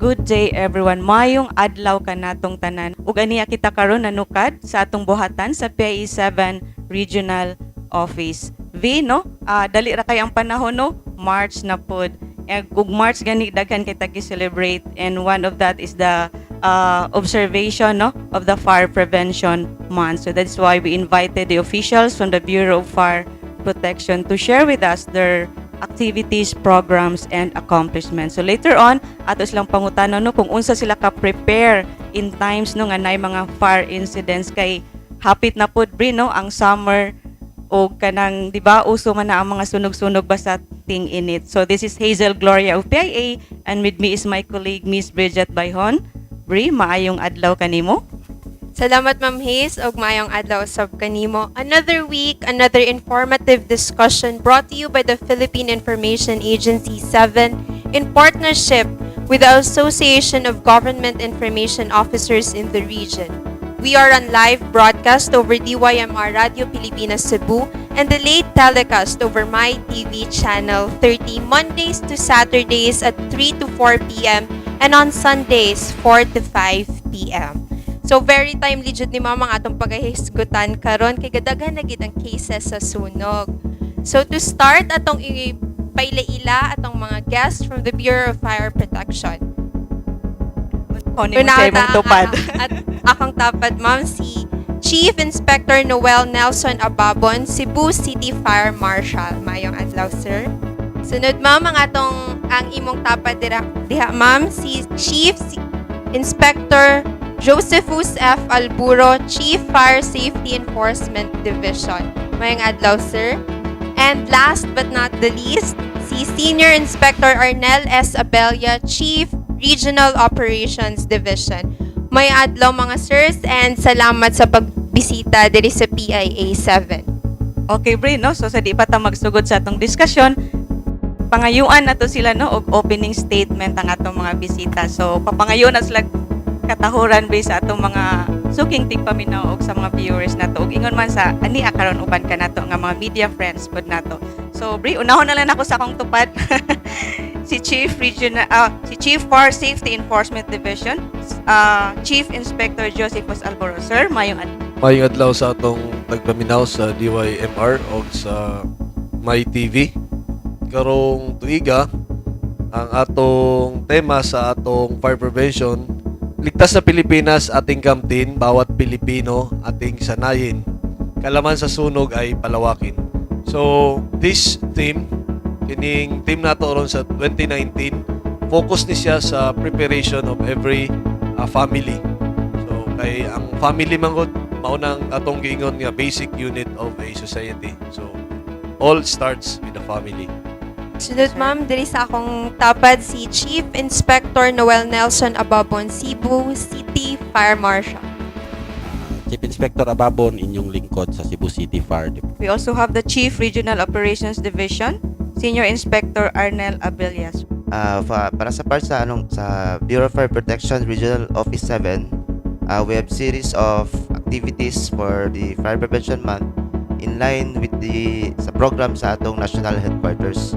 Good day, everyone. Mayong adlaw kanatong tanan. Ug aniya kita karon nanukad sa atong buhatan sa PIA 7 Regional Office. V, no? Dali ra kay ang panahon, no? March na pod. Eh, ug March gani daghan kita gi-celebrate and one of that is the observation, no, of the Fire Prevention Month. So that's why we invited the officials from the Bureau of Fire Protection to share with us their activities, programs, and accomplishments. So later on, ato silang pangutana, no, kung unsa sila ka-prepare in times, no, nga naay mga fire incidents kay hapit na pud, Bri, no, ang summer o kanang, di ba, uso man na ang mga sunog-sunog basta ting init. So this is Hazel Gloria of PIA and with me is my colleague, Miss Bridget Bayhon. Bri, maayong adlaw kanimo. Salamat, Ma'am Hayes, ug maayong adlaw sab kanimo. Another week, another informative discussion brought to you by the Philippine Information Agency 7 in partnership with the Association of Government Information Officers in the region. We are on live broadcast over DYMR Radio Pilipinas Cebu and delayed telecast over My TV Channel 30 Mondays to Saturdays at 3 to 4 p.m. and on Sundays 4 to 5 p.m. So very timely jud ni Ma'am ang atong pagahisgutan karon kay gadaghan na gid ang cases sa sunog. So to start, atong ipaila-ila atong mga guests from the Bureau of Fire Protection. Kunin mo sa imong tupad. At akong tapad, ma'am, si Chief Inspector Noel Nelson Ababon, Cebu City Fire Marshal. Mayong adlaw, sir. Sunod, ma'am, ang atong ang imong tapad dira, diha, ma'am, si Chief Inspector Josephus F. Alburo, Chief Fire Safety Enforcement Division. Mayong adlaw, sir. And last but not the least, si Senior Inspector Arnel S. Abella, Chief Regional Operations Division. Mayong adlaw, mga sirs, and salamat sa pagbisita diri sa PIA 7. Okay, Bri, no? So sa di pa ta magsugod sa atong diskusyon, pangayuan nato sila, no, og opening statement ang atong mga bisita. So papangayon na sila katahuran, Bri, sa atong mga suking tigpaminaw og sa mga viewers nato ug ingon man sa ani karon uban ka nato nga mga media friends pod nato. So Bri, unahon na lang ako sa akong tupad, si Chief Fire Safety Enforcement Division, Chief Inspector Josephus Alboro. Sir, mayong adlaw. Maayong adlaw sa atong tagpaminaw sa DYMR o sa My TV. Karong tuiga, ang atong tema sa atong fire prevention, ligtas sa Pilipinas ating kamtin, bawat Pilipino ating sanayin. Kalaman sa sunog ay palawakin. So, this theme, kining theme nato ron sa 2019, focus ni siya sa preparation of every family. So, kay ang family man gud mao nang atong giingon nga basic unit of a society. So, all starts with the family. Sunod, ma'am, diri sa akong tapad si Chief Inspector Noel Nelson Ababon, Cebu City Fire Marshal. Chief Inspector Ababon, inyong lingkod sa Cebu City Fire Department. We also have the Chief Regional Operations Division, Senior Inspector Arnel Abelias. Para sa part sa anong sa Bureau of Fire Protection Regional Office 7, we have series of activities for the Fire Prevention Month in line with the sa program sa atong national headquarters.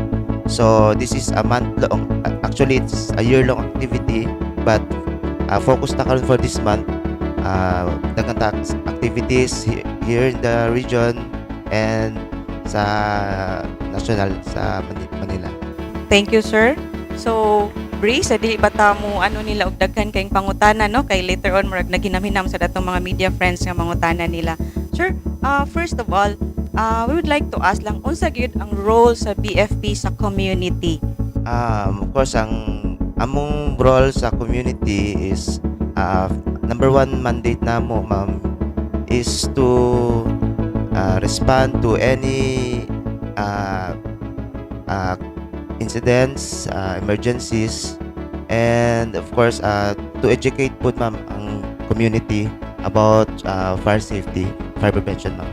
So this is a month long, actually it's a year long activity, but focus na karon for this month. Daghan ta activities here in the region and sa national sa Manila. Thank you, sir. So, Bri, sa di ba ta mo ano nila og daghan kayong pangutana, no, kay later on murag naghinam-hinam sa datong mga media friends nga mangutana nila. Sir, first of all, we would like to ask lang unsa gyud ang role sa BFP sa community? Of course, ang among role sa community is number one mandate namo, ma'am, is to respond to any incidents, emergencies. And of course, to educate po, ma'am, ang community about fire safety, fire prevention, ma'am.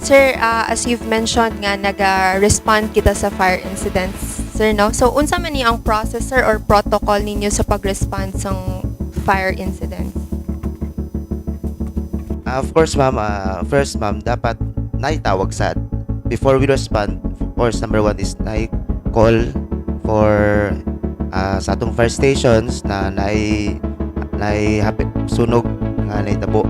Sir, as you've mentioned nga naga-respond kita sa fire incidents, sir, no? So unsa man ni ang process, sir, or protocol ninyo sa pag-respond sang fire incidents? Of course, ma'am, first, ma'am, dapat naitawag sa before we respond. Of course, number one is nai call for sa atong fire stations na nai nai hapit sunog nga naitabo.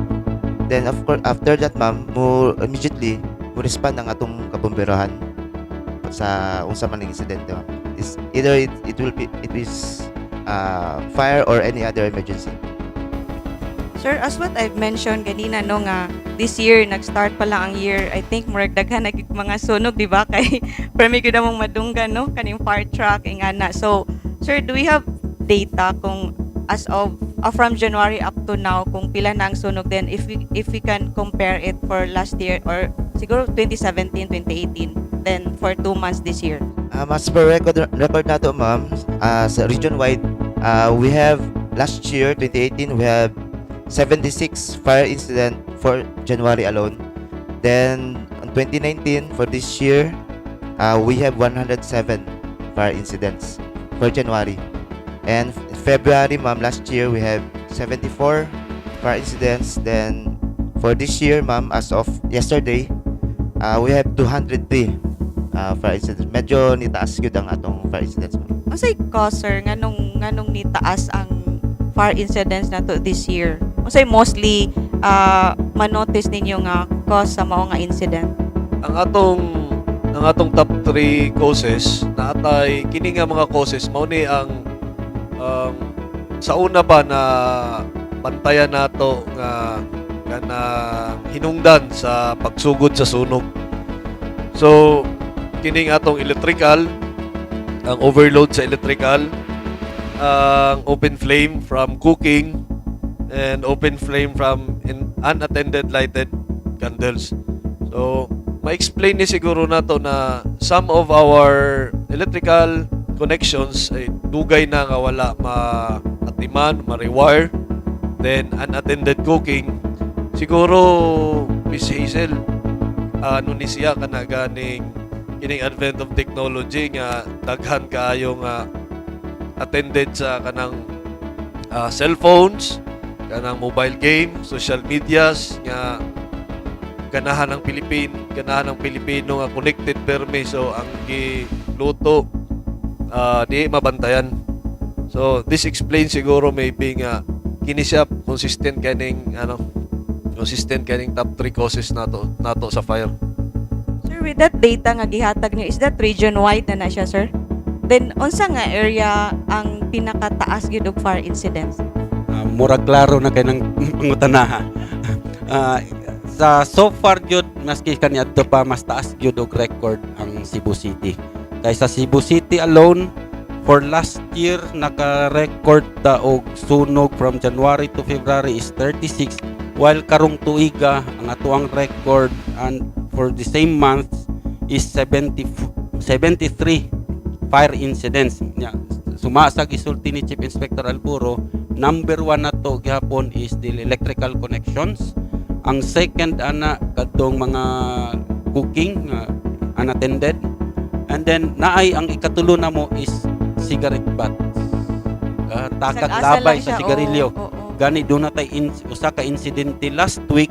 Then of course, after that, ma'am, mo immediately mo respond ang atong kabomberohan sa unsa man ang insidente, ma'am. Is either it will be it is fire or any other emergency. Sir, as what I've mentioned ganina, no, nga this year nag-start pa lang ang year, I think murag daghan na gyud mga sunog, di ba? Kay permi gyud among madunggan, no, kaning fire truck ingana. So, sir, do we have data kung as of from January up to now kung pila na ang sunog, then if we can compare it for last year or siguro 2017, 2018, then for 2 months this year? As per record nato, ma'am, sa region-wide, we have last year, 2018, we have 76 fire incident for January alone. Then, on 2019, for this year, we have 107 fire incidents for January. And February, ma'am, last year, we have 74 fire incidents. Then, for this year, ma'am, as of yesterday, we have 203 fire incidents. Medyo nitaas gyud ang atong fire incidents, ma'am. Unsay cause, sir, nganong nitaas ang fire incidents nato this year? Unsay mostly manotice ninyo nga cause sa mao nga incident? Ang atong top 3 causes naatay kini nga mga causes mao ni ang sa una pa na bantayan nato nga kanang hinungdan sa pagsugod sa sunog. So kining atong electrical, ang overload sa electrical, ang open flame from cooking, and open flame from unattended lighted candles. So ma-explain ni siguro nato na some of our electrical connections ay dugay na nga wala ma-atiman, ma-rewire, then unattended cooking. Siguro, Miss Hazel, ano ni siya kana ganing kining advent of technology nga daghan kaayo nga attended sa kanang cellphones, kanang mobile game, social medias, nga ganahan ng Pilipino nga connected permi, so ang giluto di mabantayan. So this explains siguro maybe nga kini siya consistent kaning ano, consistent kaning top 3 causes nato nato sa fire. Sir, with that data nga gihatag niyo, is that region-wide na na siya, sir? Then, unsa nga area ang pinakataas gyud og fire incidents? Murag klaro na kay ng pangutanaha. Sa so far gyud, maski kaniadto pa, mas taas gyud og record ang Cebu City. Kay sa Cebu City alone, for last year naka-record ta og sunog from January to February is 36, while karong tuiga ang atuang record and for the same month is 70, 73 fire incidents. Nya, suma sa gisulti ni Chief Inspector Alburo, number one na to gihapon is the electrical connections. Ang second ana kadtong mga cooking unattended. And then naay ang ikatulo na mo is cigarette butts. Takag Sag-asa labay lang sa siya, sigarilyo. Oo, oo. Gani doon na tay usa ka insidente last week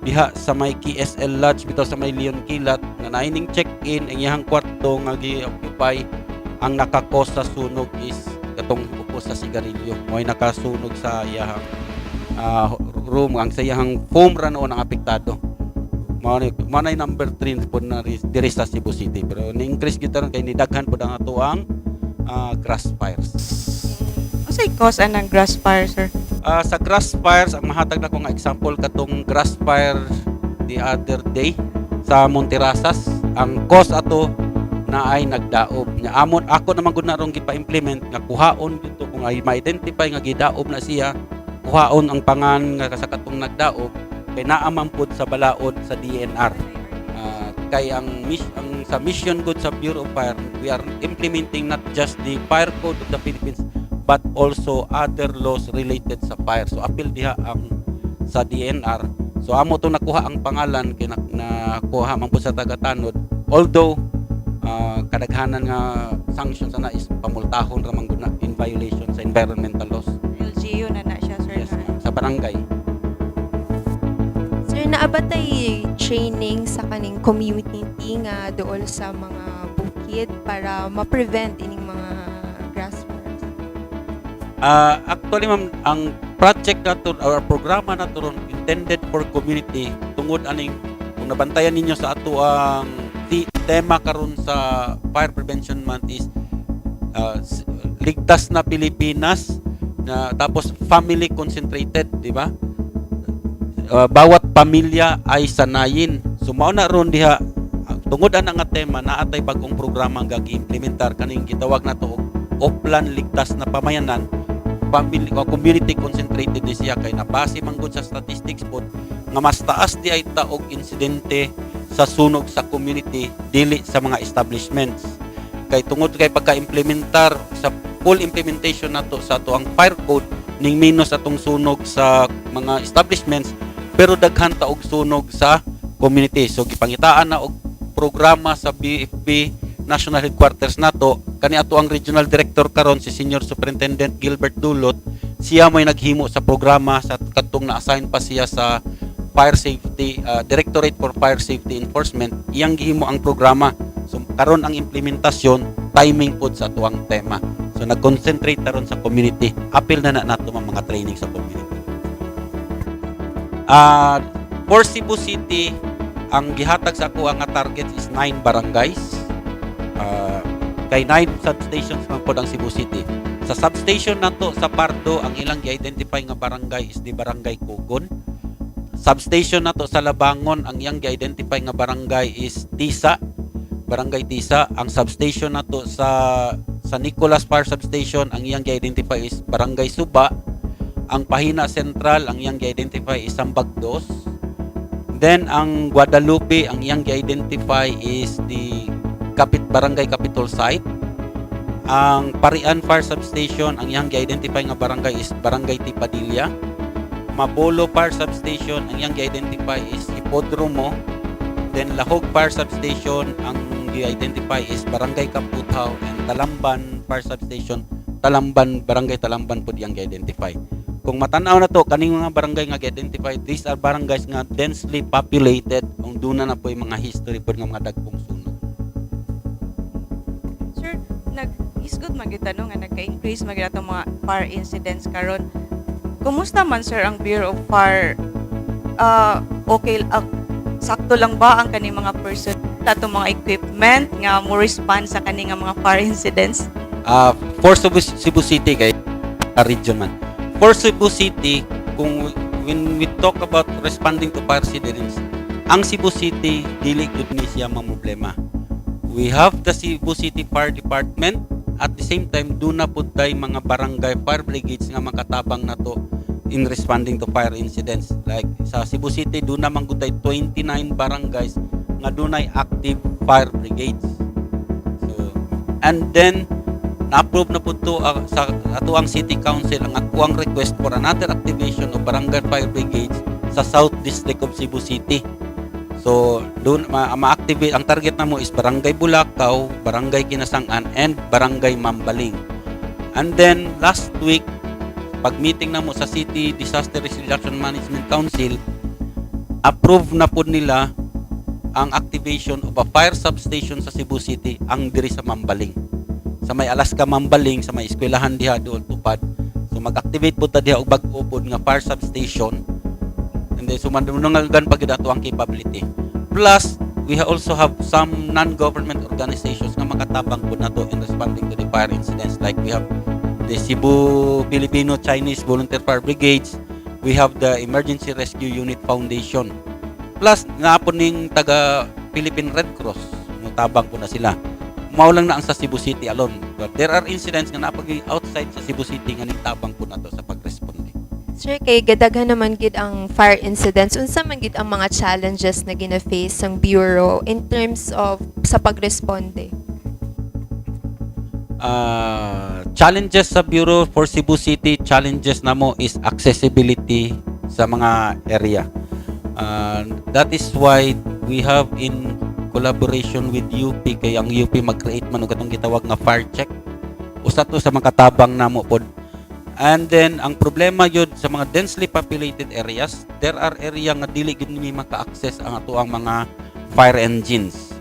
diha sa may KSL Lodge bitaw sa may Leon Kilat nga naining check-in ang iyang kwarto nga gi-occupy, ang naka-cause sa sunog is katong upos sa sigarilyo. Mo'y nakasunog sa iyang room, ang sa iyang foam ra noon ang apektado. Mao na number 3 pod na diri sa Cebu City, pero ni-increase gyud karon kay nidaghan pod ang atoang grass fires. Unsay cause anang grass fire, sir? Sa grass fires, ang mahatag na ko nga example katong grass fire the other day sa Monterasas. Ang cause ato na ay nagdaob. Nya amon ako naman gud na rong gipa-implement nga kuhaon dito kung ay ma-identify nga gidaob na siya, kuhaon ang pangan nga sa katong nagdaob kay naa man pud sa balaod sa DENR. Kay ang sa mission good sa Bureau of Fire, we are implementing not just the Fire Code of the Philippines but also other laws related sa fire. So apil diha ang sa DENR. So amo to nakuha ang pangalan kay nakuha man po sa taga-tanod. Although kadaghanan nga sanctions ana is pamultahon ra man gud na in violation sa environmental laws. LGU na na siya, sir. Yes, Na. Ma'am, sa barangay. Sir, naa ba tay training sa kaning community nga duol sa mga bukid para ma-prevent ining mga grass fires? Actually, ma'am, ang project nato or programa nato ron intended for community tungod aning kung nabantayan ninyo sa ato ang tema karon sa Fire Prevention Month is ligtas na Pilipinas na tapos family concentrated, di ba? Bawat pamilya ay sanayin. So mao na ron diha, tungod ana nga tema, naa tay bag-ong programa nga gi-implementar kaning gitawag nato og Oplan Ligtas na Pamayanan. Family o community concentrated ni siya kay nabase man gud sa statistics pod nga mas taas di ay ta og insidente sa sunog sa community, dili sa mga establishments, kay tungod kay pagka-implementar sa full implementation nato sa ato ang fire code, ning minus atong sunog sa mga establishments, pero daghan ta og sunog sa community. So gipangitaan na og programa sa BFP National Headquarters nato. Kani ato ang regional director karon, si Senior Superintendent Gilbert Dulot, siya may naghimo sa programa sa kadtong na-assign pa siya sa Fire Safety Directorate for Fire Safety Enforcement. Iyang gihimo ang programa. So karon ang implementasyon, timing pod sa atuang tema. So nag-concentrate taron sa community. Apil na na nato ang mga training sa community. For Cebu City, ang gihatag sa ako nga target is 9 barangays. Kay 9 substations man pod ang Cebu City. Sa substation nato sa Pardo, ang ilang gi-identify nga barangay is di Barangay Cogon. Substation nato sa Labangon, ang iyang gi-identify nga barangay is Tisa, Barangay Tisa. Ang substation nato sa San Nicolas Fire Substation, ang iyang gi-identify is Barangay Suba. Ang Pahina Central, ang iyang gi-identify is Sambagdos. Then ang Guadalupe, ang iyang gi-identify is the Barangay Capitol Site. Ang Parian Fire Substation, ang iyang gi-identify nga barangay is Barangay T. Padilla. Mabolo Fire Substation, ang iyang gi-identify is Hipodromo. Then Lahug Fire Substation, ang gi-identify is Barangay Kamputhaw, and Talamban Fire Substation, Talamban, Barangay Talamban po iyang gi-identify. Kung matanaw na to, kaning mga barangay nga gi-identify, these are barangays nga densely populated, ang duna na po yung mga history po ng mga dagkong sunog. Sir, nag isgot man gyud tanong nga nagka-increase man gyud atong mga fire incidents karon. Kumusta man, sir, ang Bureau of Fire? Okay, sakto lang ba ang kaning mga person atong mga equipment nga mo respond sa kani nga mga fire incidents? For Cebu City kay region man. For Cebu City, kung when we talk about responding to fire incidents, ang Cebu City dili gyud ni siya mamroblema. We have the Cebu City Fire Department. At the same time, duna pud tay mga barangay fire brigades nga makatabang nato in responding to fire incidents. Like sa Cebu City, duna man gud tay 29 barangays nga dunay active fire brigades. So, and then na-approve na po to sa ato ang City Council ang akuang request for another activation of barangay fire brigades sa South District of Cebu City. So, doon ma-activate, ang target namo is Barangay Bulacau, Barangay Kinasangan and Barangay Mambaling. And then last week, pag meeting namo sa City Disaster Risk Reduction Management Council, approve na po nila ang activation of a fire substation sa Cebu City, ang diri sa Mambaling. Sa may Alaska Mambaling, sa may eskwelahan diha doon tupad. So mag-activate po ta diha og bag-o pod nga fire substation. And then so madunungan pa gyud ato ang capability. Plus, we also have some non-government organizations nga makatabang po nato in responding to the fire incidents. Like we have the Cebu Filipino Chinese Volunteer Fire Brigades, we have the Emergency Rescue Unit Foundation. Plus, naa po ning taga Philippine Red Cross, mutabang po na sila. Mao lang na ang sa Cebu City alone. But there are incidents nga napag outside sa Cebu City nga ning tabang po nato sa pagresponde. Sir, kay gadaghan naman gid ang fire incidents, unsa man gid ang mga challenges na gina-face ang bureau in terms of sa pagresponde? Challenges sa Bureau for Cebu City, challenges namo is accessibility sa mga area. That is why we have in collaboration with UP, kay ang UP mag-create man og katong gitawag nga fire check. Usa to sa mga katabang namo pod. And then ang problema yun sa mga densely populated areas, there are area nga dili gyud mi maka-access ang atoang mga fire engines.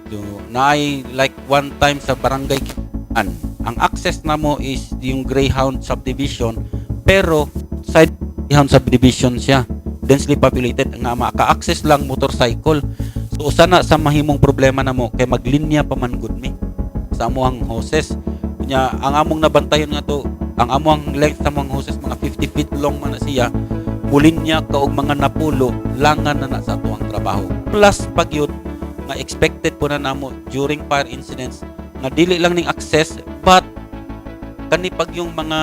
So, naay like one time sa Barangay An, ang access namo is yung Greyhound subdivision, pero side Greyhound subdivision siya, densely populated nga maka-access lang motorcycle. So usa na sa mahimong problema namo kay maglinya pa man gud mi sa amoang hoses. Nya ang among nabantayon nga to, ang among length sa among hoses mga 50 feet long man na siya, mulinya ka og mga napulo, langan na na sa atoang trabaho. Plus pagyud nga expected po na namo during fire incidents nga dili lang ning access, but kani pag yung mga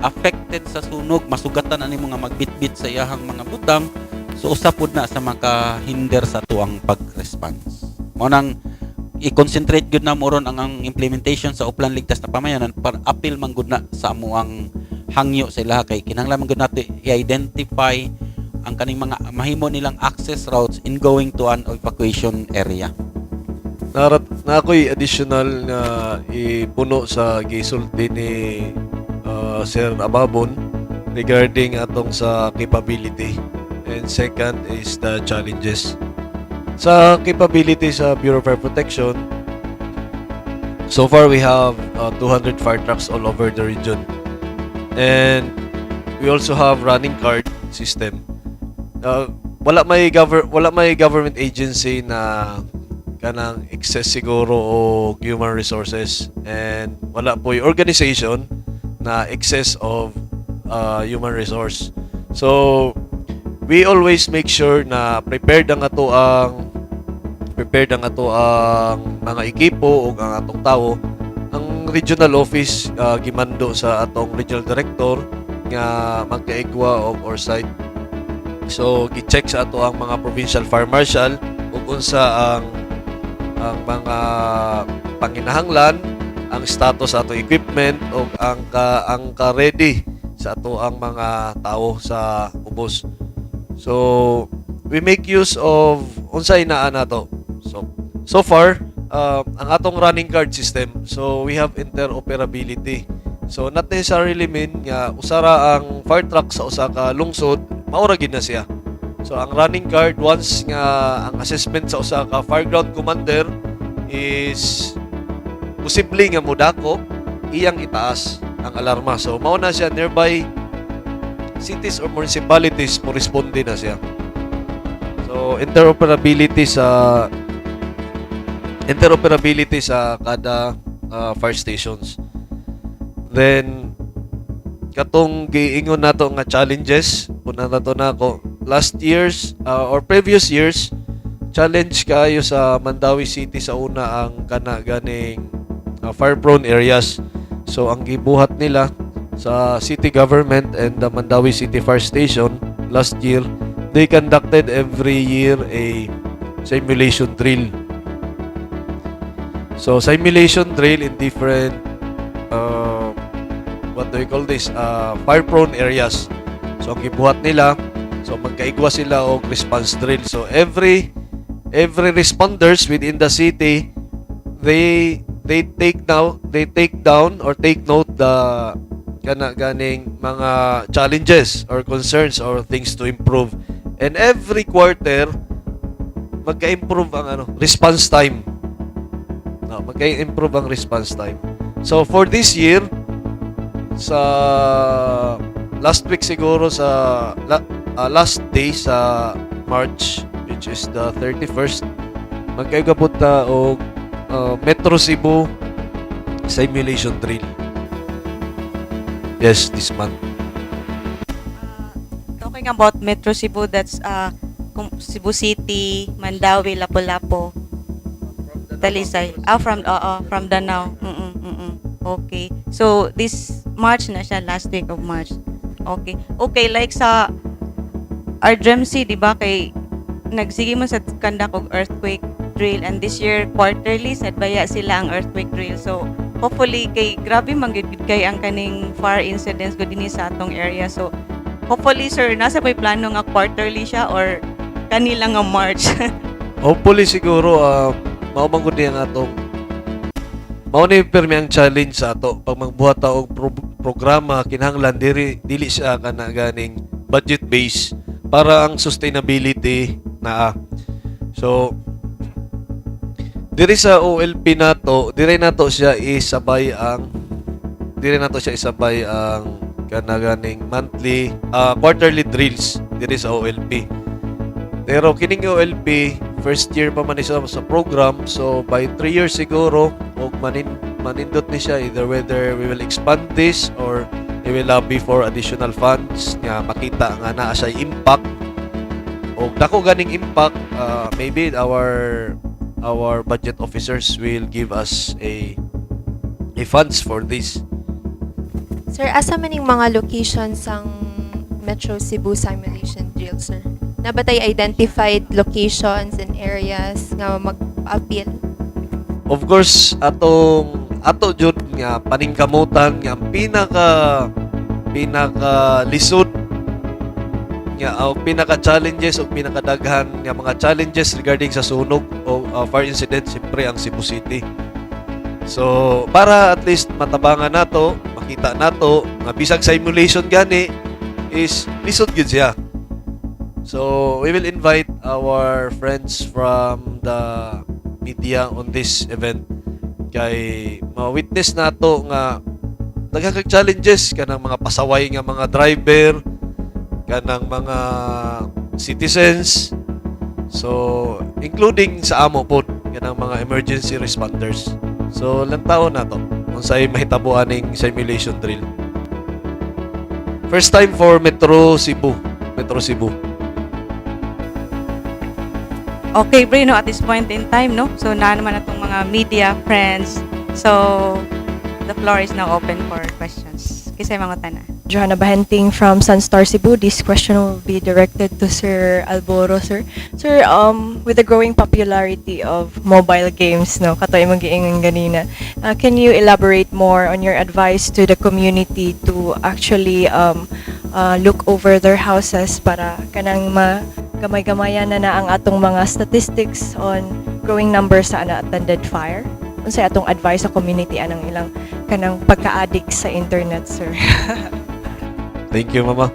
affected sa sunog, masugatan ani mga magbitbit sa iyahang mga butang. So usa pud na sa makahinder sa tuang pag-response. Mao nang i-concentrate gyud namo ron ang implementation sa Oplan Ligtas na Pamayanan para apil man gud na sa amoang hangyo sa ilaha, kay kinahanglan man gud nato i-identify ang kaning mga mahimo nilang access routes in going to an evacuation area. Narat na ako'y additional nga ipuno sa gisulti ni Sir Ababon regarding atong sa capability and second is the challenges. Sa capability sa Bureau of Fire Protection, so far we have 200 fire trucks all over the region. And we also have running card system. Wala may government agency na kanang excess siguro o human resources, and wala po yung organization na excess of human resource. So we always make sure na prepared ang ato ang mga ekipo ug ang atong tao. Ang regional office, gimando sa atong regional director nga magkaigwa og oversight. So gi-check sa ato ang mga provincial fire marshal ug unsa ang mga panginahanglan, ang status sa ato equipment ug ang ka-ready sa ato ang mga tao sa ubos. So we make use of unsay naa nato. So so far, ang atong running card system, so we have interoperability. So not necessarily mean nga usara ang fire truck sa usa ka lungsod, maura gid na siya. So ang running card, once nga ang assessment sa usa ka fireground commander is posible nga mudako, iyang itaas ang alarma. So mao na siya, nearby cities or municipalities mo responde na siya. So interoperability sa kada fire stations. Then katong giingon nato nga challenges, una nato nako last years or previous years, challenge kayo sa Mandaue City sa una ang kana ganing fire prone areas. So ang gibuhat nila sa city government and the Mandaue City Fire Station last year, they conducted every year a simulation drill. So simulation drill in different what do you call this, fire prone areas. So ang gibuhat nila, so magkaigwa sila og response drill. So every responders within the city, they take down or take note the kana ganing mga challenges or concerns or things to improve. And every quarter magka-improve ang ano, response time. No, magka-improve ang response time. So for this year, sa last week siguro, sa last day sa March, which is the 31st, magkaigwa pud ta og Metro Cebu simulation drill. Yes, this month. Talking about Metro Cebu, that's Cebu City, Mandaue, Lapu-Lapu, Talisay. Ah, from, oo, from Danao. Okay. So, this March na siya, last week of March. Okay. Okay, like sa RGMC, di ba, kay nagsige mo sa conduct og earthquake drill, and this year quarterly sad baya sila ang earthquake drill. So, Hopefully kay grabe man gyud kay ang kaning fire incidents gud dinhi sa atong area. So hopefully, sir, nasa may plano nga quarterly siya or kanila nga March? Hopefully siguro mao man gud ni ang atong, mao ni pirmi ang challenge sa ato pag magbuhat ta og programa. Kinahanglan diri dili siya kana ganing budget base para ang sustainability naa. So diri sa OLP nato, diri nato siya isabay ang kana ganing monthly, quarterly drills diri sa OLP. Pero kining OLP, first year pa man ni siya sa program, so by 3 years siguro og manindot ni siya, either whether we will expand this or we will lobby for additional funds nga makita nga naa siya impact og dako ganing impact, maybe our budget officers will give us a funds for this. Sir, asa man ning mga locations ang Metro Cebu simulation drill, sir? Naa ba tay identified locations and areas nga mag-appeal? Of course, atong ato jud nga paningkamutan nga ang pinaka pinaka lisod nga o pinaka challenges o pinakadaghan nga mga challenges regarding sa sunog o fire incident, siyempre ang Cebu City. So para at least matabangan nato, makita nato nga bisag simulation gani is lisod gyud siya. So we will invite our friends from the media on this event kay ma-witness nato nga daghan kag challenges, kanang mga pasaway nga mga driver, kanang mga citizens, so including sa amo pod, kanang mga emergency responders. So lantaw nato unsay mahitabo aning simulation drill. First time for Metro Cebu, Metro Cebu. Okay, Bri, no, at this point in time, no? So, naa naman atong mga media friends. So, the floor is now open for questions. Kinsay mangutana? Johanna Bahenting from Sunstar Cebu. This question will be directed to Sir Alboro, sir. Sir, with the growing popularity of mobile games, no, katoy imong giingon ganina, can you elaborate more on your advice to the community to actually look over their houses para kanang ma gamay-gamayan na na ang atong mga statistics on growing numbers sa unattended fire? Unsay atong advice sa community anang ilang kanang pagka-addict sa internet, sir? Thank you, mama.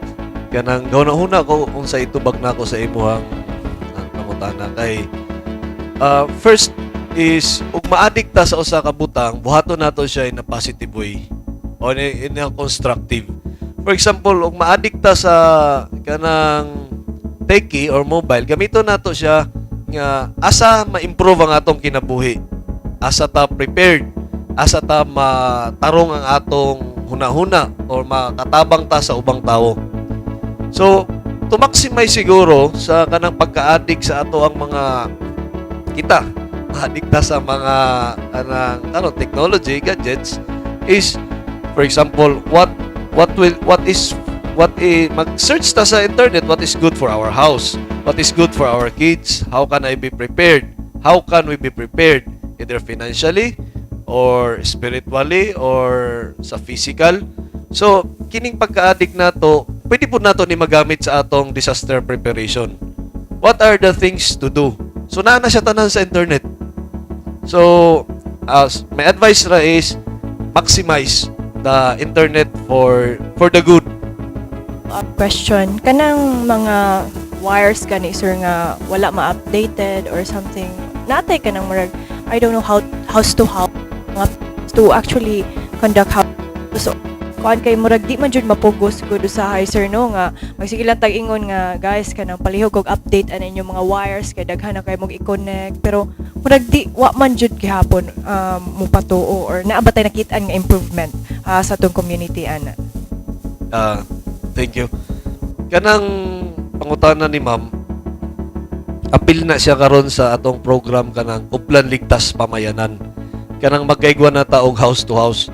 Kanang gahuna-huna ko kung sa itubag nako sa imuhang ang pangutana kay first is ug ma-addict ta sa usa ka butang, buhaton nato siya in a positive way o in a constructive. For example, ug ma-addict ta sa kanang techie or mobile, gamiton nato siya nga asa ma-improve ang atong kinabuhi. Asa ta prepared, asa ta matarong ang atong hunahuna or makatabang ta sa ubang tawo. So, to maximize siguro sa kanang pagka-addict sa ato ang mga kita, ma-addict ta sa mga kanang ano, technology gadgets is, for example, what will what is what is mag-search ta sa internet, what is good for our house, what is good for our kids, how can I be prepared, how can we be prepared either financially or spiritually or sa physical. So, kining pagka-addict nato, pwede po nato ni magamit sa atong disaster preparation. What are the things to do? So, naa na siya tanan sa internet. So, as my advice ra is maximize the internet for the good. Question, kanang mga wires gani, sir, nga wala ma-updated or something, natay kanang murag, I don't know how, house to house mga to actually conduct house, so kuan kay murag di man jud mapugos gud usahay, sir, no, nga magsige lang tag-ingon nga, "Guys, kanang palihog og update ana inyong mga wires kay daghan na kay mog i-connect," pero murag di wa man jud gihapon mupatuo or naa ba tay nakit-an nga improvement sa atong community ana? Thank you. Kanang pangutana ni ma'am, apil na siya karon sa atong program kanang Uplan Ligtas Pamayanan. Kanang magkaigwa na ta og house to house.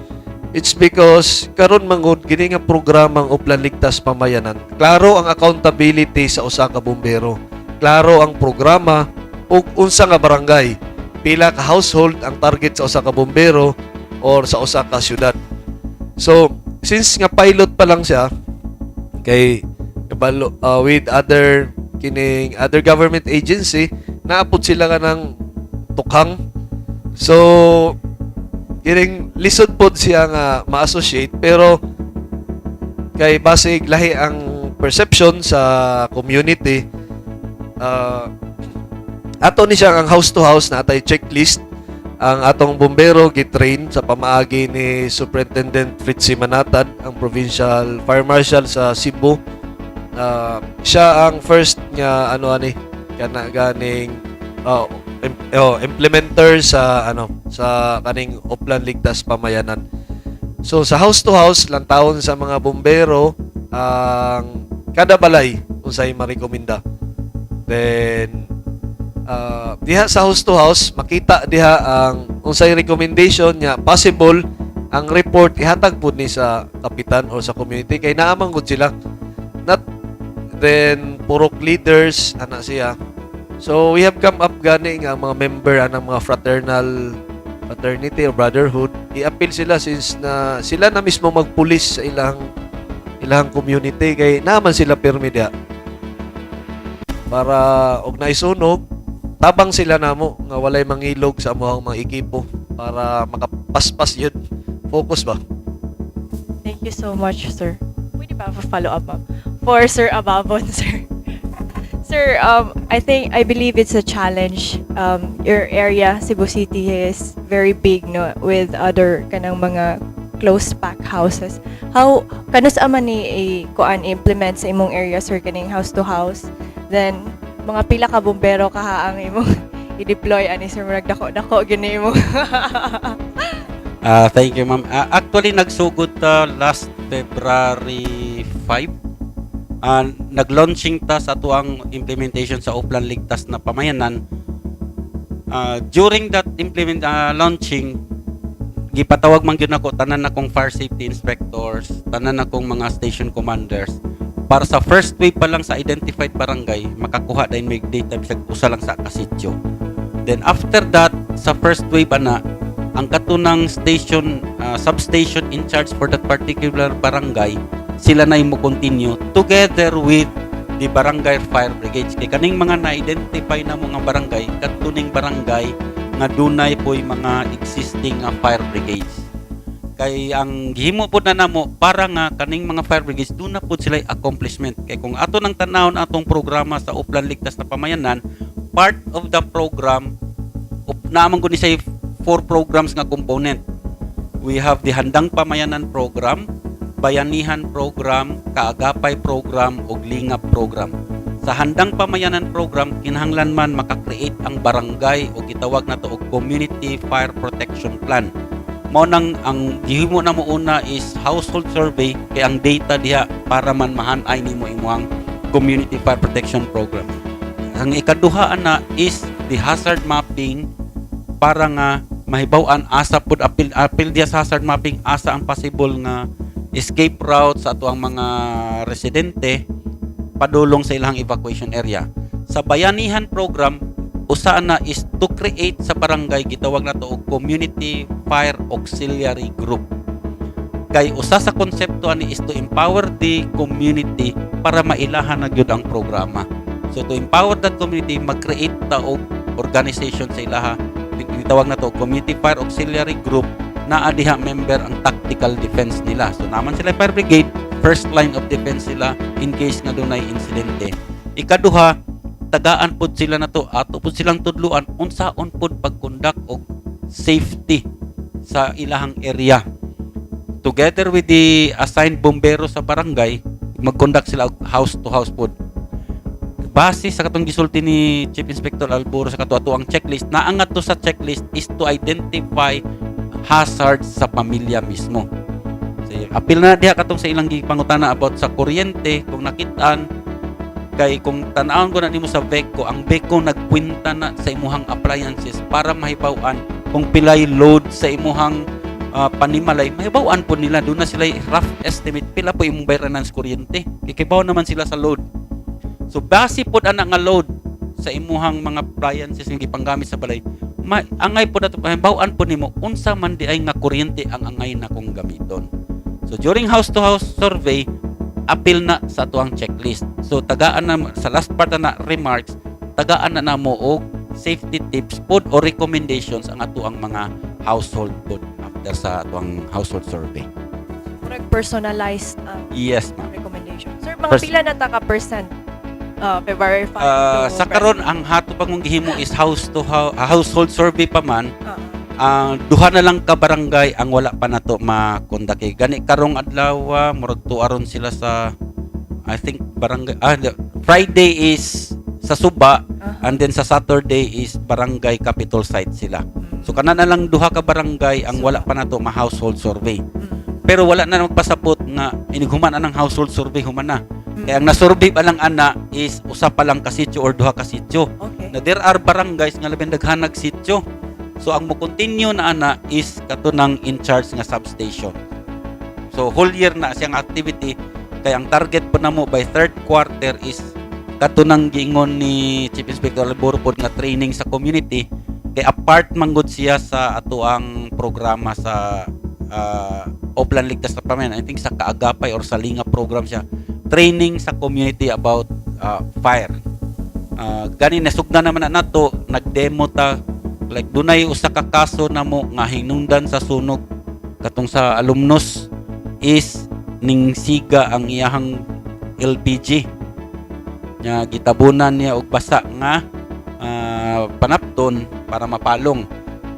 It's because karon mangod kini nga programang Uplan Ligtas Pamayanan. Klaro ang accountability sa usa ka bumbero. Klaro ang programa ug unsa nga barangay. Pila ka household ang target sa usa ka bumbero. or sa usa ka syudad. So, since nga pilot pa lang siya kay kabalo with other kining other government agency, naapod sila ka ng tukhang. So, kining lisod pod siya nga ma-associate, pero kay basig lahi ang perception sa community, ato ni siya ang house to house na atay checklist. Ang atong bombero gitrain sa pamaagi ni Superintendent Fritzy Manatad, ang Provincial Fire Marshal sa Cebu. Siya ang first nga ano ani kana ganing oh, implementer sa ano, sa kaning Oplan Ligtas Pamayanan. So sa house to house lang taon sa mga bombero ang kada balay unsay marekomenda. Then diha sa house to house makita diha ang unsay recommendation niya. Possible ang report ihatag pud ni sa kapitan o sa community kay naa man gud sila, not then purok leaders ana siya. So we have come up gani nga mga member anang mga fraternal fraternity or brotherhood, i-appeal sila since na sila na mismo magpulis sa ilang ilang community kay naman sila pirmi diha para og naisunog, tabang sila namo nga walay mangilog sa among mga ekipo para makapaspas yun focus ba. Thank you so much, sir. Pwede ba follow up, ma'am? For Sir Ababon, sir. Sir, I think, I believe it's a challenge. Your area, Cebu City, is very big, no, with other kanang mga close pack houses. How, kanus-a man ni kuan implement sa imong area, sir, kaning house to house? Then, mga pila ka bumbero kaha ang imong i-deploy ani, sir? Murag dako-dako gini imong Thank you, ma'am. Actually, nagsugod ta last February 5. Nag-launching ta sa atuang implementation sa Oplan Ligtas na Pamayanan. During that implement launching, gipatawag man gyud nako tanan akong fire safety inspectors, tanan akong mga station commanders para sa first wave pa lang sa identified barangay makakuha din may data bisag usa lang sa kasityo. Then after that, sa first wave ana, ang katunang station substation in charge for that particular barangay, sila na mo continue together with the barangay fire brigades, kay kaning mga na-identify na mga barangay, katuning barangay nga dunay po'y mga existing nga fire brigades. Kay ang gihimo pod na namo para nga kaning mga fire brigades duna pod sila accomplishment, kay kung ato nang tanawon atong programa sa Oplan Ligtas na Pamayanan, part of the program up, naman ko ni say four programs nga component. We have the Handang Pamayanan program, Bayanihan program, Kaagapay program ug Lingap program. Sa Handang Pamayanan program, kinahanglan man maka-create ang barangay o gitawag nato og community fire protection plan. Mao nang ang gihimo na mo una is household survey, kay ang data diha para man mahanay nimo imong community fire protection program. Ang ikaduha ana is the hazard mapping para nga mahibaw-an asa pud, apil apil diha sa hazard mapping, asa ang possible nga escape route sa atuang mga residente padulong sa ilang evacuation area. Sa Bayanihan program, usa na is to create sa barangay gitawag nato og community fire auxiliary group. Kay usa sa konsepto ani is to empower the community para mailahan na gyud ang programa. So to empower that community, mag-create ta og organization sa ilaha. Gitawag nato community fire auxiliary group. Naa diha member ang tactical defense nila. So naman sila fire brigade, first line of defense sila in case nga dunay insidente. Ikaduha, tagaan pod sila nato, ato pod silang tudluan unsaon pod pag-conduct og safety sa ilahang area. Together with the assigned bombero sa barangay, mag-conduct sila og house to house pod. Base sa katong gisulti ni Chief Inspector Alburo sa kato ang checklist, naangat to sa checklist is to identify hazards sa pamilya mismo. So, apil na diha katong sa ilang gipangutana about sa kuryente, kung nakitaan kay kung tan-awon ko na nimo sa VECO, ang VECO nagkwenta na sa imuhang appliances para mahibaw-an kung pilay load sa imuhang panimalay. Mahibaw-an po nila, doon na sila rough estimate pila po imong bayaran sa kuryente kay kibaw naman sila sa load. So base pod ana nga load sa imuhang mga appliances nga gipanggamit sa balay, Angay po nato bawaan po nimo unsa man di ay nga kuryente ang angay na kong gamiton. So during house to house survey, apil na sa atuang checklist. So tagaan na sa last part na remarks, tagaan na namo og safety tips pod o recommendations ang atuang mga household pod after sa atuang household survey. Murag personalized ang Yes, ma'am. Recommendation. Sir, mga pila na ta ka percent February 5 to Sa karon, ang hato pang mong gihimo is house to household survey pa man. Duha na lang ka barangay ang wala pa nato ma-conduct kay gani karong adlaw, murag tuaron sila sa, I think, barangay Friday is sa Suba and then sa Saturday is Barangay Capitol Site sila. So kana na lang duha ka barangay ang wala pa nato ma-household survey. Pero wala na magpasabot nga inighuman anang household survey, human na. Kaya ang na-survey pa lang ana is usa pa lang ka sitio or duha ka sitio. Na there are barangays nga labing daghanag sitio. So ang mo continue na ana is kato nang in charge nga substation. So whole year na siyang activity kay ang target po namo by third quarter is kato nang giingon ni Chief Inspector Alboro pod nga training sa community, kay apart man gud siya sa ato ang programa sa Oplan Ligtas na Pamilya. I think sa Kaagapay or sa Linga program siya, training sa community about fire. Gani nasugdan naman na nato, nagdemo ta, like dunay usa ka kaso namo nga hinungdan sa sunog katong sa alumnus is ning siga ang iyahang LPG nya, gitabunan niya og basa nga panapton para mapalong.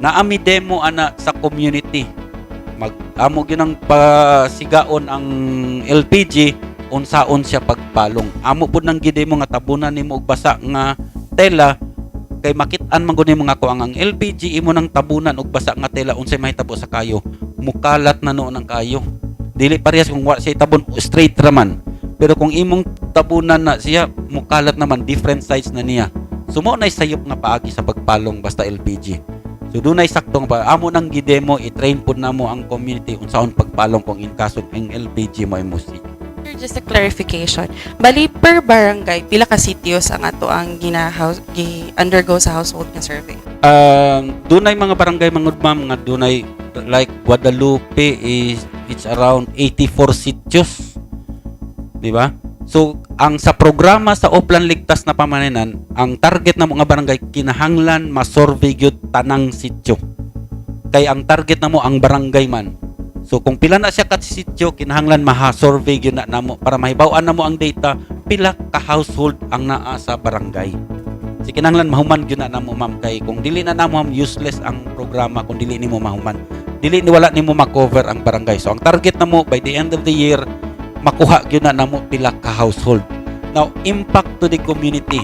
Naami demo ana sa community, mag amo ginang pasigaon ang LPG, unsaon siya pagpalong. Amo pud nang gidemo nga tabunan nimo og basa nga tela, kay makit-an man gud nimo nga ko ang LPG imo nang tabunan og basa nga tela, unsay mahitabo sa kayo, mukalat na noon ang kayo. Dili parehas kung wa siya itabon, straight ra man, pero kung imong tabunan na siya, mukalat naman, different size na niya. So mo nay sayop nga paagi sa pagpalong basta LPG. So dunay sakto nga pa amo nang gidemo, i-train pud namo ang community unsaon pagpalong kung in kaso ang LPG mo musik. Sir, just a clarification. Bali, per barangay, pila ka sitios ang ato ang gina house, gi undergo sa household nga survey? Dunay mga barangay mangud, ma'am, nga dunay, like Guadalupe is it's around 84 sitios. Di ba? So, ang sa programa sa Oplan Ligtas na Pamayanan, ang target na mga barangay kinahanglan ma-survey gyud tanang sitio. Kay ang target namo ang barangay man. So kung pila na siya ka sitio, kinahanglan maha-survey gyud na namo para mahibaw-an namo ang data pila ka household ang naa sa barangay. Si kinahanglan mahuman gyud na namo, ma'am, kay kung dili na namo, ma'am, useless ang programa kung dili nimo mahuman. Dili ni wala nimo ma-cover ang barangay. So ang target namo by the end of the year, makuha gyud na namo pila ka household. Now, impact to the community.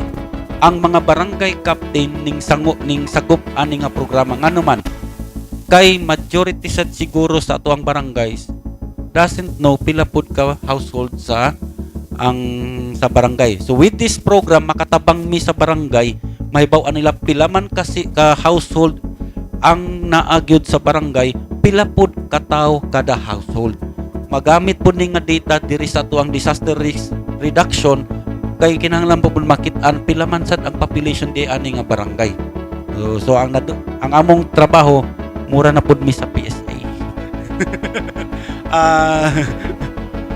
Ang mga barangay captain ning sango ning sagop ani nga programa, ngano man kay majority sad siguro sa ato ang barangays doesn't know pila pud ka household sa ang sa barangay. So with this program, makatabang mi sa barangay, mahibaw-an nila pila man kasi ka household ang naagyod sa barangay, pila pud ka tawo kada household. Magamit pud ni nga data diri sa ato ang disaster risk reduction, kay kinahanglan po pud makit-an pila man sad ang population di ani nga barangay. So ang among trabaho mura na pud mi sa PSA.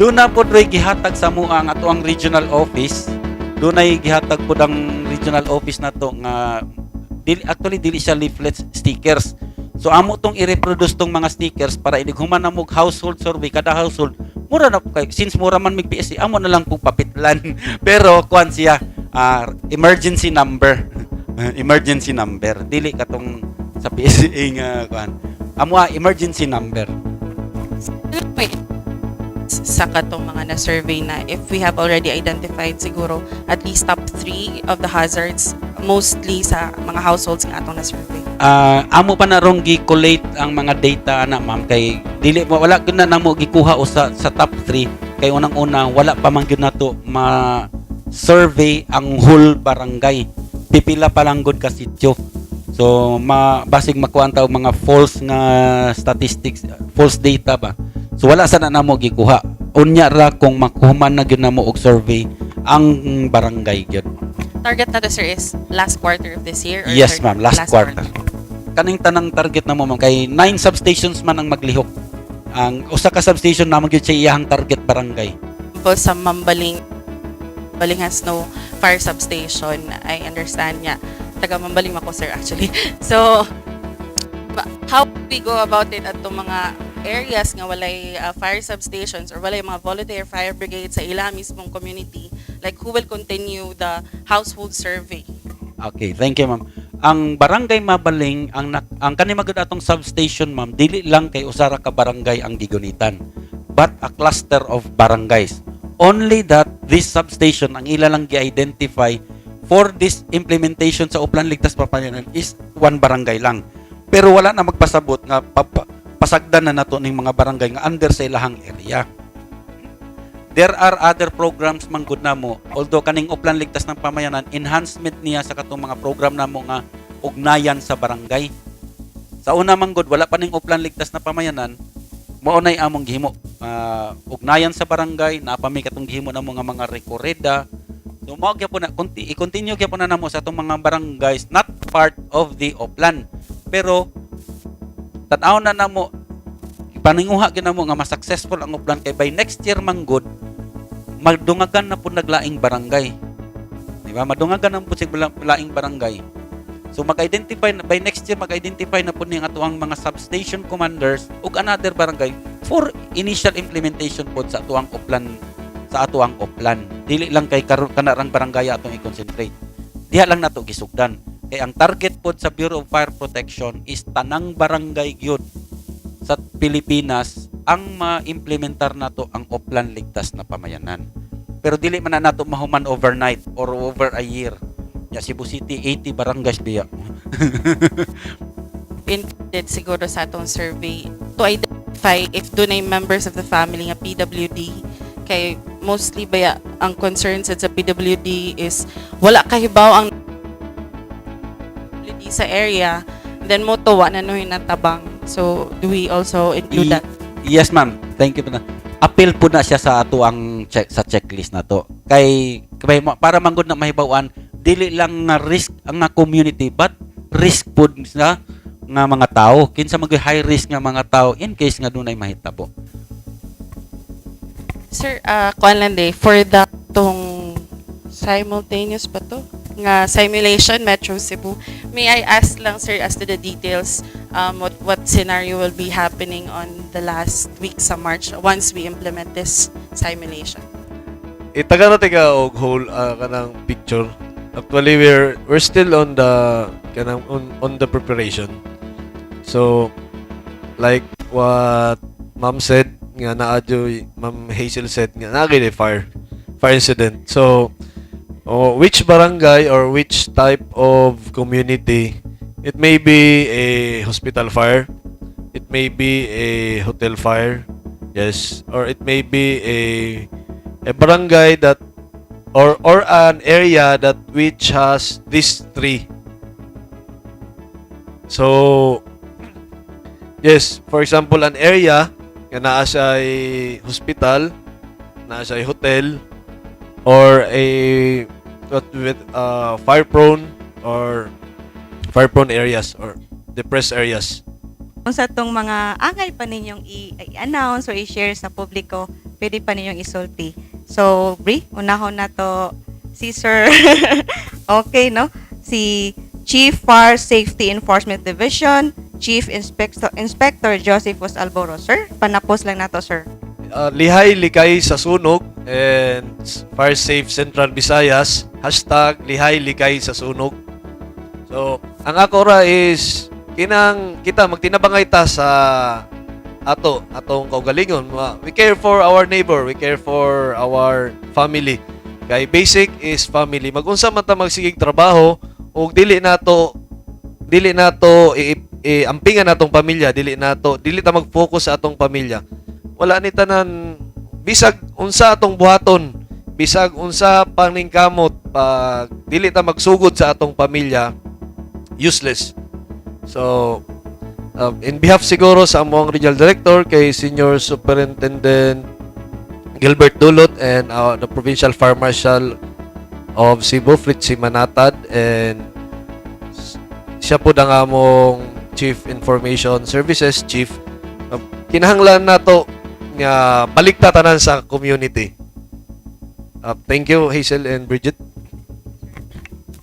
Doon na po rin gihatag sa mua ang ato ang regional office. Doon ay gihatag po ang regional office na to nga dili, actually dili siya leaflets, stickers. So amo tong i-reproduce tong mga stickers para inig human na mo household survey kada household, mura na kay since mura man mig PSA, amo na lang po papitlan. Pero kuan siya, emergency number. Emergency number. Dili katong sa PSA nga kuan. Amo emergency number. Wait, sa katong mga na-survey na if we have already identified siguro at least top 3 of the hazards mostly sa mga households nga atong na-survey? Amo pa na rong gi-collate ang mga data ana, ma'am, kay dili mo wala gyud na namo gikuha usa sa top 3, kay unang-una wala pa man gyud nato ma survey ang whole barangay, pipila pa lang gud ka sityo. So ma basig makuha ang tao mga false nga statistics, false data ba. So wala sa na namo gikuha. Unya ra kung makuha na gyud namo og survey ang barangay gyud. Target na to, sir, is last quarter of this year? Or Yes, ma'am, last quarter. Kaning tanang target namo, ma'am, kay nine substations man ang maglihok. Ang usa ka substation namo gyud siya iyahang target barangay. Po sa Mambaling, Mambaling has no fire substation. I understand nga. Taga Mambaling ako, sir, actually. So, how we go about it at mga areas nga walay fire substations or walay mga volunteer fire brigade sa ila mismong community, like who will continue the household survey? Okay, thank you, ma'am. Ang Barangay Mabaling, ang kani magud atong substation, ma'am, dili lang kay usa ra ka barangay ang gigunitan, but a cluster of barangays. Only that this substation, ang ila lang gi-identify for this implementation sa Oplan Ligtas Pamayanan is one barangay lang. Pero wala na magpasabot nga pasagdan na nato ning mga barangay nga under sa ilahang area. There are other programs man gud namo, although kaning Oplan Ligtas ng Pamayanan, enhancement niya sa katong mga program namo nga ugnayan sa barangay. Sa una man gud, wala pa ning Oplan Ligtas na Pamayanan, mao nay among gihimo. Ugnayan sa barangay, naa pa mi katong gihimo namo nga mga rekoreda. So mao gyapon na i-continue gyapon na namo sa atong mga barangays not part of the Oplan. Pero tan-aw na namo, paninguha gyud namo nga mas successful ang Oplan kay by next year man gud magdungagan na pud naglaing barangay. Di ba? Madungagan na pud sig laing barangay. So mag-identify na by next year, mag-identify na pud ni ang atoang mga substation commanders ug another barangay for initial implementation pod sa atoang Oplan. Dili lang kay karon kanarang barangay atong i-concentrate. Diha lang nato gisugdan. Kay ang target pod sa Bureau of Fire Protection is tanang barangay gyud sa Pilipinas ang ma-implementar nato ang Oplan Ligtas na Pamayanan. Pero dili man na nato mahuman overnight or over a year. Ya Cebu City, 80 barangays biya. Included siguro sa atong survey to identify if dunay members of the family nga PWD, kay mostly baya ang concerns sa PWD is wala kahibaw ang PWD sa area, then mo to wa na no natabang. So do we also include that? Yes, ma'am. Thank you po na. Apil po na siya sa ato ang check, sa checklist na to. Kay para manggod na mahibaw-an dili lang nga risk ang nga community but risk pod sa nga mga tao. Kinsa mag high risk nga mga tao in case nga dunay mahitabo. Sir, kuan lang day, for the tong simultaneous ba to? Nga simulation, Metro Cebu. May I ask lang, sir, as to the details, what scenario will be happening on the last week sa March once we implement this simulation? Itaga na tika og whole kanang picture. Actually, we're still on the kanang on the preparation. So like what Ma'am said nga naa jud, Ma'am Hazel said nga naa gyud fire incident. So oh, which barangay or which type of community, it may be a hospital fire, it may be a hotel fire, yes, or it may be a barangay that or an area that which has these three. So yes, for example, an area nga naa siya hospital, naa siya hotel, or a what with fire prone or fire prone areas or depressed areas. Kung sa tong mga angay pa ninyong i-announce or i-share sa publiko, pwede pa ninyong isulti. So, Bri, unahon na to si Sir. Okay, no? Si Chief Fire Safety Enforcement Division, Chief Inspector Josephus Alboro. Sir, panapos lang nato, sir. Lihay likay sa sunog and Fire Safe Central Visayas, #LihayLikaySaSunog. So, ang ako ra is kinang kita magtinabangay ta sa ato atong kaugalingon. We care for our neighbor, we care for our family. Kay basic is family. Magunsa man ta magsigig trabaho ug dili nato i-ampingan natong pamilya, dili ta mag-focus sa atong pamilya, wala ni tanan. Bisag unsa atong buhaton, bisag unsa paningkamot, pag dili ta magsugod sa atong pamilya, useless. So in behalf siguro sa among regional director kay Senior Superintendent Gilbert Dulot and the Provincial Fire Marshal of Cebu, Fritzy Manatad, and siya po ang among Chief Information Services Chief. Kinahanglan nato nga balik ta tanan sa community. Thank you, Hazel and Bridget.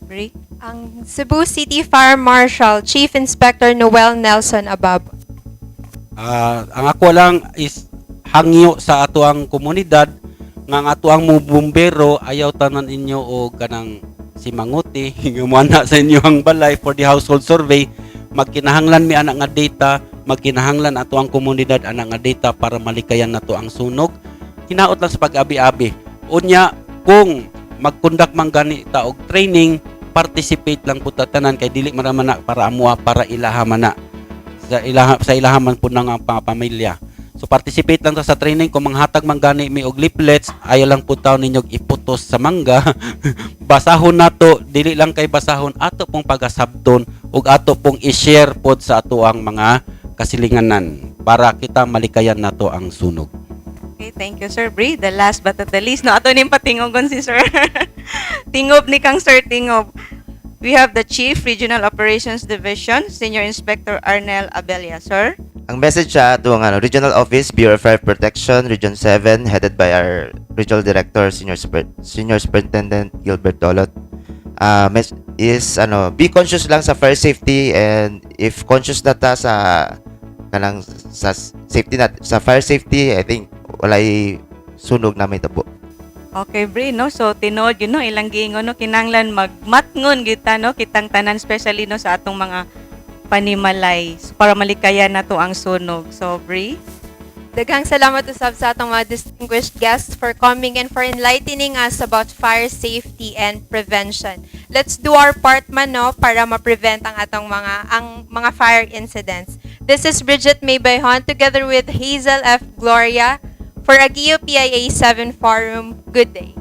Bri? Ang Cebu City Fire Marshal, Chief Inspector Noel Nelson Abab. Ang ako lang is hangyo sa ato ang komunidad nga ang ato ang bumbero, ayaw tanan inyo og kanang simanguti nga moana sa inyo ang balay for the household survey. Magkinahanglan mi ana nga data, magkinahanglan ato ang komunidad ana nga data para malikayan nato ang sunog. Hinaot lang sa pag-abi-abi. Unya, kung mag-conduct man gani ta og training, participate lang pud ta tanan kay dili man na para amoa, para ilaha man na, sa ilaha man pud nga mga pamilya. So participate lang ta sa training. Kung manghatag man gani mi og leaflets, ayaw lang pud taon ninyo iputos sa mangga. Basahon nato, dili lang kay basahon, ato pong pagasabton ug ato pong i-share pod sa ato ang mga kasilinganan para kita malikayan nato ang sunog. Okay, thank you, Sir Bri. The last but not the least, no, ato ning patingogon si Sir. Tingob ni kang Sir Tingob. We have the Chief Regional Operations Division, Senior Inspector Arnel Abella, sir. Ang message sa atong ano, Regional Office, Bureau of Fire Protection, Region 7, headed by our Regional Director, Senior Superintendent Gilbert Dolot, is ano, be conscious lang sa fire safety, and if conscious na ta sa kanang sa safety na sa fire safety, I think walay sunog na mahitabo. Okay, Bri, no? So, tinuod yun, no? Ilang giingon, no? Kinanglan magmatngon kita, no? Kitang tanan, especially, no, sa atong mga panimalay para malikayan nato ang sunog. So, Bri? Daghang salamat usab sa atong mga distinguished guests for coming and for enlightening us about fire safety and prevention. Let's do our part man, no, para ma-prevent ang atong mga fire incidents. This is Bridget May Bayhon together with Hazel F. Gloria for Aguio PIA 7 Forum. Good day.